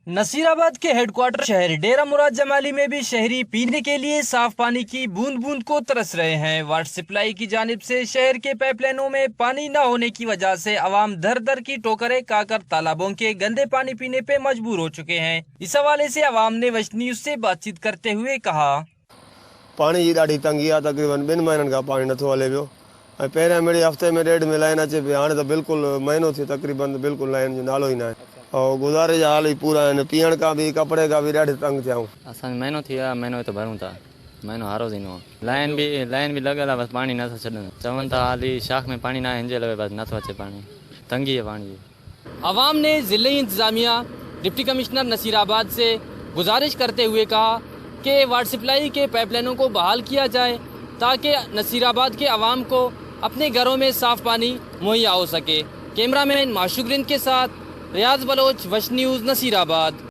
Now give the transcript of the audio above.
नसीराबाद के हेडक्वार्टर शहर डेरा मुराद जमाली में भी शहरी पीने के लिए साफ पानी की बूंद बूंद को तरस रहे हैं। वाटर सप्लाई की जानिब से शहर के पाइपलाइनों में पानी न होने की वजह से अवाम दर दर की ठोकरें खाकर तालाबों के गंदे पानी पीने पे मजबूर हो चुके हैं। इस हवाले से अवाम ने वश न्यूज से बातचीत करते हुए कहा। पाणी जी ॾाढी तंगी आहे, तक़रीबन ॿिनि महीननि खां पाणी नथो हले पियो ऐं पहिरियां मिड़ी हफ़्ते में ॾेढ में लाइन अचे पई, हाणे त बिल्कुलु महीनो थियो तक़रीबन बिल्कुलु लाइन जो नालो ई न आहे ऐं गुज़ारे जा हाल ई पूरा आहिनि, पीअण खां बि कपिड़े खां बि ॾाढे तंग थिया आहियूं। असांजो महीनो थी वियो आहे, महीनो हिते भरूं था, महीनो हारो थींदो आहे। लाइन बि लॻल आहे, बसि पाणी नथो छॾनि, चवनि था हाली शाख में पाणी न आहे, हिन जे लाइ बसि नथो अचे पाणी, तंगी आहे पाणी जी। अवाम ने ज़िले इंतज़ामिया डिप्टी कमिश्नर नसीराबाद से गुजारिश करते हुए कहा कि वाटर सप्लाई के पाइपलाइनों को बहाल किया जाए ताकि नसीराबाद के अवाम को अपने घरों में साफ़ पानी मुहैया हो सके। कैमरामैन माशुक रिंद के साथ रियाज बलोच, वश न्यूज़, नसीराबाद।